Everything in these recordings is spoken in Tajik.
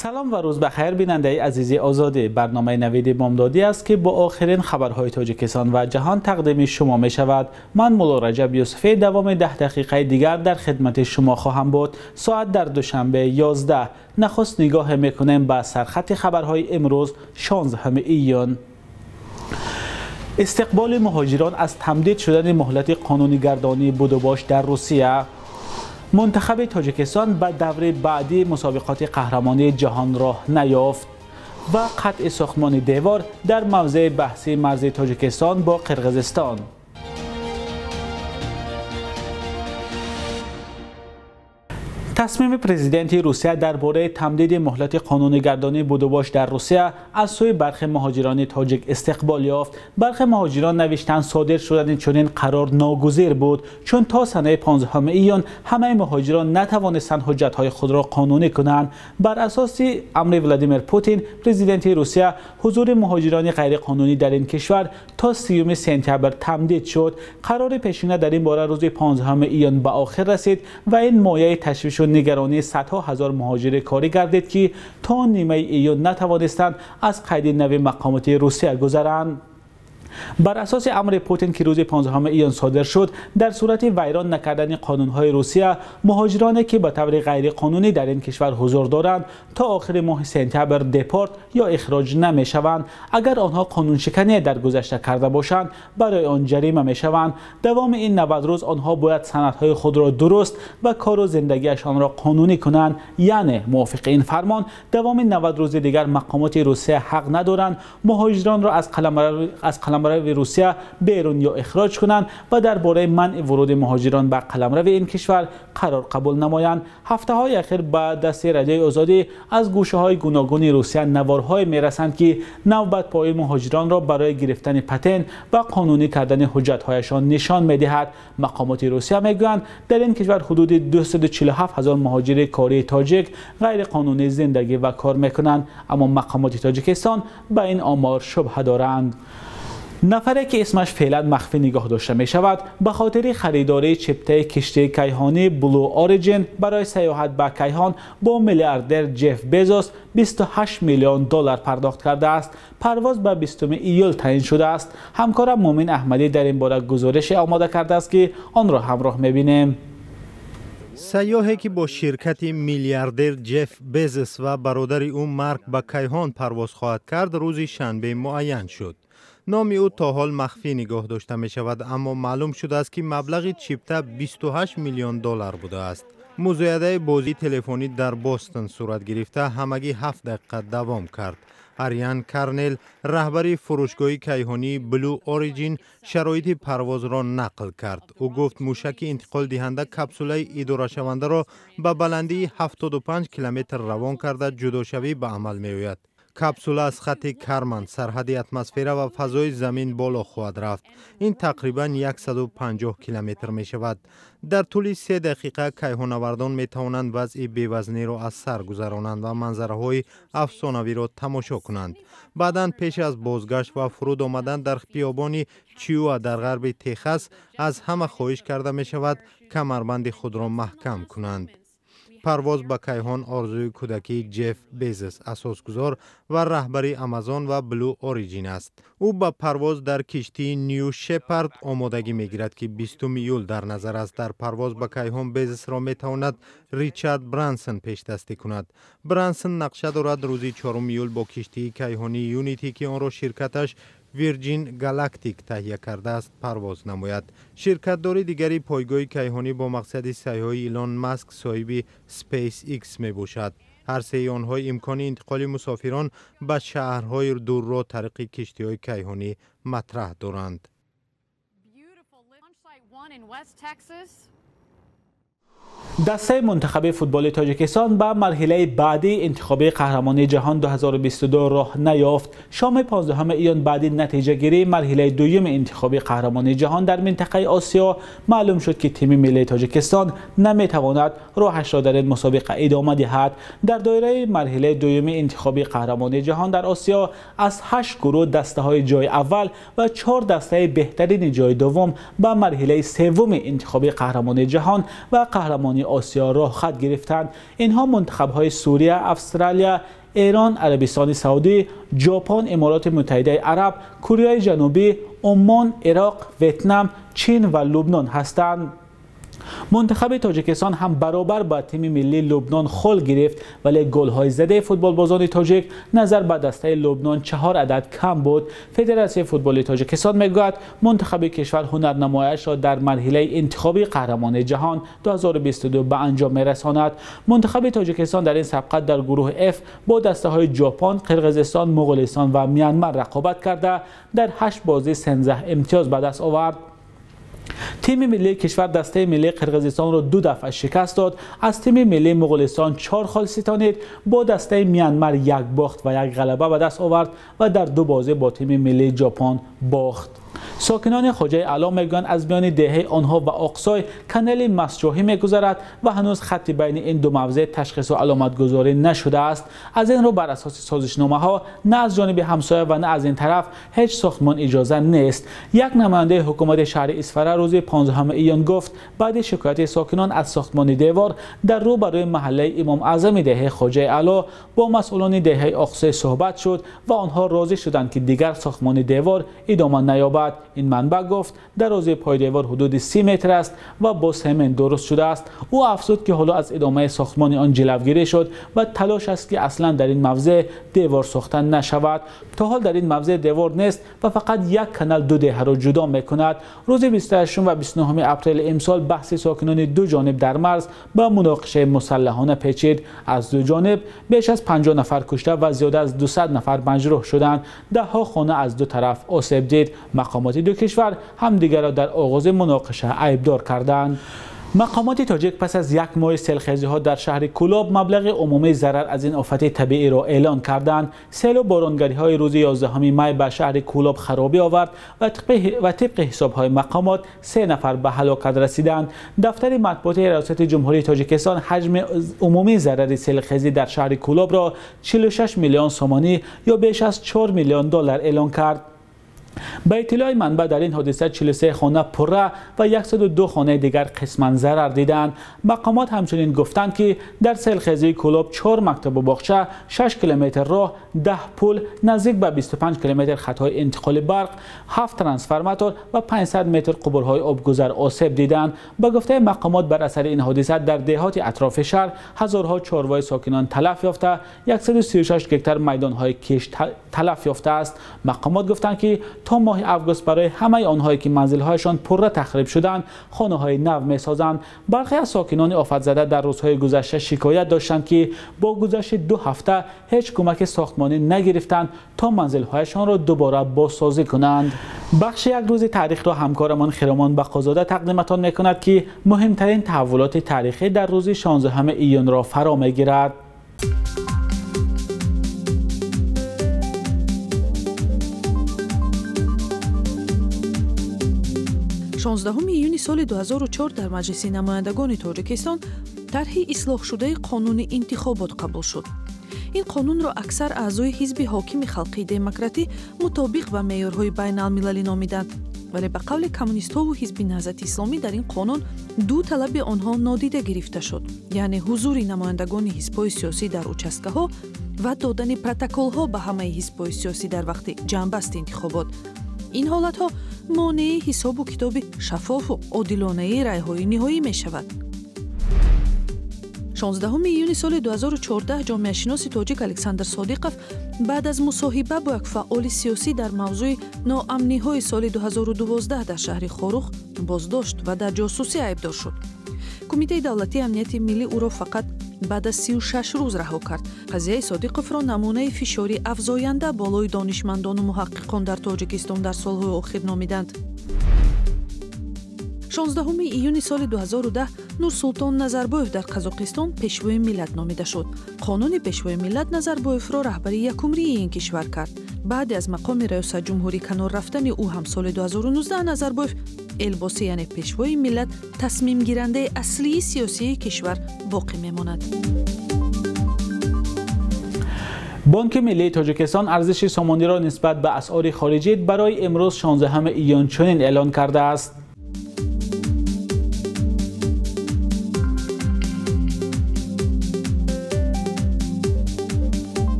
Салом ва рӯз ба хайр, бинандаи азизи Озодӣ. Барномаи Навиди Бомдодӣ аст, ки бо охирин хабарҳои Тоҷикистон ва ҷаҳон тақдими шумо мешавад. Ман Мулло Раҷаб Юсуфӣ давоми 10 дақиқаи дигар дар хидмати шумо хоҳам буд. Соат дар Душанбе 11. Нахуст нигоҳ мекунем ба сархати хабарҳои имрӯз, 16 июн. Истиқболи муҳоҷирон аз тамдид шудани муҳлати қонунигардонии будубош дар Русия. Мунтахаби Тоҷикистон ба даври баъдии мусобиқоти қаҳрамонии ҷаҳон роҳ наёфт ва қатъи сохтмони девор дар мавзеи баҳсии марзи Тоҷикистон бо Қирғизистон. Тасмими президенти Русия дар бораи тамдиди муҳлати қонунигардонии будубош дар Русия аз сӯи бархи муҳоҷирони тоҷик истиқбол ёфт. Бархи муҳоҷирон навиштанд, содир шудани чунин қарор ногузир буд, чун то санаи 15 июн ҳамаи муҳоҷирон натавонистанд ҳуҷҷатҳои худро қонунӣ кунанд. Бар асоси амри Владимир Путин, президенти Русия, ҳузури муҳоҷирони ғайриқонунӣ дар ин кишвар то 30 сентябр тамдид шуд. Қарори пешина дар ин бора рӯзи 15 июн ба охир расид ва ин мояи ташвишу нигаронии садҳо ҳазор муҳоҷири корӣ гардид, ки то нимаи июн натавонистанд аз қайди нави мақомоти Русия гузаранд. Бар асоси амри Путин, ки рӯзи 15 июн содир шуд, дар сурати вайрон накардани қонунҳои Русия, муҳоҷироне ки ба таври ғайриқонунӣ дар ин кишвар ҳузур доранд, то охири моҳи сентябр депорт ё ихроҷ намешаванд. Агар онҳо қонуншиканӣ дар гузашта карда бошанд, барои он ҷарима мешаванд. Давоми ин 90 рӯз онҳо бояд санадҳои худро дуруст ва кору зиндагиашонро қонунӣ кунанд. Яъне мувофиқи ин фармон, давоми 90 рӯзи дигар мақомоти Русия ҳақ надоранд муҳоҷиронро аз қаламрави Русия берун ё ихроҷ кунанд ва дар бораи манъи вуруди муҳоҷирон ба қаламрави ин кишвар қарор қабул намоянд. Ҳафтаҳои ахир ба дасти Радиои Озодӣ аз гӯшаҳои гуногуни Русия наворҳое мерасанд, ки навбатпои муҳоҷиронро барои гирифтани патент ва қонунӣ кардани ҳуҷҷатҳояшон нишон медиҳад. Мақомоти Русия мегӯянд, дар ин кишвар ҳудуди 247 ҳазор муҳоҷири кории тоҷик ғайриқонунӣ зиндагӣ ва кор мекунанд, аммо мақомоти Тоҷикистон ба ин омор шубҳа доранд. Нафаре ки исмаш феълан махфӣ нигоҳ дошта мешавад, ба хотири харидории чиптаи киштии кайҳонӣ Blue Origin барои сайёҳат ба кайҳон бо миллиардер Ҷеф Безос 28 миллион доллар пардохт кардааст. Парвоз ба 20 июл таъин шудааст. Ҳамкорам Мумин Аҳмадӣ дар ин бора гузорише омода кардааст, ки онро ҳамроҳ мебинем. Сайёҳе ки бо ширкати миллиардер Ҷеф Безос ва бародари ӯ Марк ба кайҳон парвоз хоҳад кард, рӯзи шанбе муайян шуд. Номи ӯ то ҳол махфӣ нигоҳ дошта мешавад, аммо маълум шудааст, ки маблағи чипта 28 миллион доллар будааст. Музоядаи бозии телефонӣ дар Бостон сурат гирифта, ҳамагӣ 7 дақиқа давом кард. Ариан Карнел, раҳбари фурӯшгоҳи кайҳонии Blue Origin, шароити парвозро нақл кард. Ӯ гуфт, мушаки интиқолдиҳанда капсулаи идорашавандаро ба баландии 75 километр равон карда, ҷудошавӣ ба амал меояд. Капсула аз хатти Карман, сарҳади атмосфера ва фазои замин боло хоҳад рафт. Ин тақрибан 150 километр мешавад. Дар тӯли 3 дақиқа кайҳонавардон метавонанд вазъи бевазниро аз сар гузаронанд ва манзараҳои афсонавиро тамошо кунанд. Баъдан пеш аз бозгашт ва фуруд омадан дар хиёбони Чиуа дар ғарби Техас аз ҳама хоҳиш карда мешавад камарбанди худро маҳкам кунанд. Парвоз ба кайҳон орзуи кӯдакии Ҷеф Безос, асосгузор ва раҳбари Амазон ва Blue Origin аст. Ӯ ба парвоз дар киштии Нью Шепард омодагӣ мегирад, ки 20 июл дар назар аст. Дар парвоз ба кайҳон Безосро метавонад Ричард Брансон пешдастӣ кунад. Брансон нақша дорад рӯзи 4 июл бо киштии кайҳонии Юнити, ки онро ширкаташ Virgin Galactic таҳия кардааст, парвоз намояд. Ширкатдори дигари пойгоҳи кайҳонӣ бо мақсади сайёҳии Илон Маск, соҳиби SpaceX мебошад. Ҳар сеи онҳо имкони интиқоли мусофирон ба шаҳрҳои дурро тариқи киштиҳои кайҳонӣ матраҳ доранд. Дастаи мунтахаби футболи Тоҷикистон ба марҳилаи баъдии интихобии қаҳрамонии ҷаҳон 2022 роҳ наёфт. Шоми 15 июн баъди натиҷагирии марҳилаи дуюми интихобии қаҳрамонии ҷаҳон дар минтақаи Осиё маълум шуд, ки тими миллии Тоҷикистон наметавонад роҳашро дар ин мусобиқа идома диҳад. Дар доираи марҳилаи дуюми интихобии қаҳрамонии ҷаҳон дар Осиё аз 8 гурӯҳ дастаҳои ҷои аввал ва 4 дастаи беҳтарини ҷои дуввум ба марҳилаи севуми интихобии қаҳрамонии ҷаҳон ва қаҳрамонии қаҳрамонии Осиё роҳхат гирифтанд. Инҳо мунтахабҳои Сурия, Австралия, Эрон, Арабистони Саудӣ, Ҷопон, Имороти Муттаҳидаи Араб, Кореяи Ҷанубӣ, Уммон, Ироқ, Ветнам, Чин ва Лубнон ҳастанд. Мунтахаби Тоҷикистон ҳам баробар ба тими миллии Лубнон хол гирифт, вале голҳои задаи футболбозони тоҷик назар ба дастаи Лубнон 4 адад кам буд. Федератсияи футболи Тоҷикистон мегӯяд, мунтахаби кишвар ҳунарнамояшро дар марҳилаи интихобии қаҳрамони ҷаҳон 2022 ба анҷом мерасонад. Мунтахаби Тоҷикистон дар ин сабқат дар гурӯҳи F бо дастаҳои Ҷопон, Қирғизистон, Моғулистон ва Мянмар рақобат карда, дар 8 бозӣ 13 имтиёз ба даст овард. Тими миллии кишвар дастаи миллии Қирғизистонро 2 дафъа шикаст дод, аз тими миллии Моғулистон 4 хол ситонид, бо дастаи Мянмар 1 бохт ва 1 ғалаба ба даст овард ва дар 2 бозӣ бо тими миллии Ҷопон бохт. Сокинони Хоҷаи Аъло мегӯянд, аз миёни деҳаи онҳо ва Оқсой канали Масҷоҳӣ мегузарад ва ҳанӯз хатти байни ин ду мавзеъ ташхису аломатгузорӣ нашудааст. Аз ин рӯ бар асоси созишномаҳо на аз ҷониби ҳамсоя ва на аз ин тараф ҳеҷ сохтмон иҷоза нест. Як намояндаи ҳукумати шаҳри Исфара рӯзи 15 июн гуфт, баъди шикояти сокинон аз сохтмони девор дар рӯ барои маҳаллаи Имом Аъзами деҳаи Хоҷаи Аъло бо масъулони деҳаи Оқсой суҳбат шуд ва онҳо розӣ шуданд, ки дигар сохтмони девор идома наёбад. Ин манбаъ гуфт, дарозии пойдевор ҳудуди 30 метр аст ва бо семент дуруст шудааст. Ӯ афзуд, ки ҳоло аз идомаи сохтмони он ҷилавгирӣ шуд ва талош аст, ки аслан дар ин мавзеъ девор сохта нашавад. То ҳол дар ин мавзеъ девор нест ва фақат як канал ду деҳаро ҷудо мекунад. Рӯзи 28 ва 29 апрели имсол баҳси сокинони ду ҷониб дар марз ба муноқишаи мусаллаҳона печид. Аз ду ҷониб беш аз 50 нафар кушта ва зиёда аз 200 нафар маҷрӯҳ шуданд. Даҳҳо хона аз ду тараф осеб дид. Мақомоти ду кишвар ҳамдигарро дар оғози муноқиша айбдор карданд. Мақомоти тоҷик пас аз як моҳи селхезиҳо дар шаҳри Кӯлоб маблағи умумии зарар аз ин офати табииро эълон карданд. Селу боронгариҳои рӯзи 11 май ба шаҳри Кӯлоб харобӣ овард ва тибқи ҳисобҳои мақомот 3 нафар ба ҳалокат расиданд. Дафтари матбуоти Раёсати Ҷумҳурии Тоҷикистон ҳаҷми умумии зарари селхезӣ дар шаҳри Кӯлобро 46 миллион сомонӣ ё беш аз 4 миллион доллар эълон кард. Ба иттилои манбаъ, дар ин ҳодиса 43 хона пурра ва 102 хонаи дигар қисман зарар диданд. Мақомот ҳамчунин гуфтанд, ки дар селхезии Кӯлоб 4 мактабу боғча, 6 километр роҳ, 10 пул, наздик ба 25 километр хатҳои интиқоли барқ, 7 трансформатор ва 500 метр қубурҳои обгузар осеб диданд. Ба гуфтаи мақомот, бар асари ин ҳодиса дар деҳоти атрофи шаҳр ҳазорҳо чорвои сокинон талаф ёфта, 136 гектар майдонҳои кишт талаф ёфтааст. Мақомот гуфтанд, ки то моҳи август барои ҳамаи онҳое ки манзилҳояшон пурра тахриб шуданд, хонаҳои нав месозанд. Бархе аз сокинони офатзада дар рӯзҳои гузашта шикоят доштанд, ки бо гузашти 2 ҳафта ҳеҷ кӯмаки сохтмонӣ нагирифтанд то манзилҳояшонро дубора бозсозӣ кунанд. Бахши як рӯзи таърихро ҳамкорамон Хиромон Бақозода тақдиматон мекунад, ки муҳимтарин таҳаввулоти таърихӣ дар рӯзи 16 июнро фаро мегирад. 16 июни соли 2004 дар Маҷлиси намояндагони Тоҷикистон тарҳи ислоҳшудаи қонуни интихобот қабул шуд. Ин қонунро аксар аъзои ҳизби ҳокими халқии демократӣ мутобиқ ба меъёрҳои байналмилалӣ номиданд. Вале ба қавли коммунистҳову ҳизби Наҳзати исломӣ дар ин қонун ду талаби онҳо нодида гирифта шуд, яъне ҳузури намояндагони ҳизбҳои сиёсӣ дар участкаҳо ва додани протоколҳо ба ҳамаи ҳизбҳои сиёсӣ дар вақти ҷамъбасти интихобот. Ин ҳолатҳо монеи ҳисобу китоби шаффофу одилонаи райҳои ниҳоӣ мешавад. 16 июни соли 2014 ҷомеашиноси тоҷик Александр Содиқов баъд аз мусоҳиба бо як фаъоли сиёсӣ дар мавзӯи ноамниҳои соли 2012 дар шаҳри Хоруғ боздошт ва дар ҷосусӣ айбдор шуд. Кумитаи давлатии амнияти миллӣ ӯро фақат баъд аз 36 рӯз раҳо кард. Қазияи Содиқовро намунаи фишори афзоянда болои донишмандону муҳаққиқон дар Тоҷикистон дар солҳои охир номиданд. 16 июни соли 2010 Нурсултон Назарбоев дар Қазоқистон пешвои миллат номида шуд. Қонуни пешвои миллат Назарбоевро раҳбари якумрии ин кишвар кард. Баъде аз мақоми раёсатҷумҳурӣ канор рафтани ӯ ҳам соли 2019 Назарбоев Элбоси, яъне пешвои миллат, тасмимгирандаи аслии сиёсии кишвар боқӣ мемонад. Бонки Миллии Тоҷикистон арзиши сомониро нисбат ба асъори хориҷӣ барои имрӯз 16 июн чунин эълон кардааст.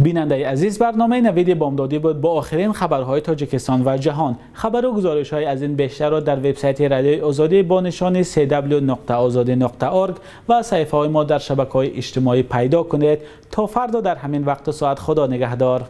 Бинандаи азиз, барномаи Навиди Бомдодӣ буд бо охирин хабарҳои Тоҷикистон ва ҷаҳон. Хабару гузоришҳои аз ин бештарро дар вебсайти Радиои Озодӣ бо нишони cw.ozodi.org ва саҳифаҳои мо дар шабакаҳои иҷтимоӣ пайдо кунед. То фардо дар ҳамин вақту соат, Худо нигаҳдор.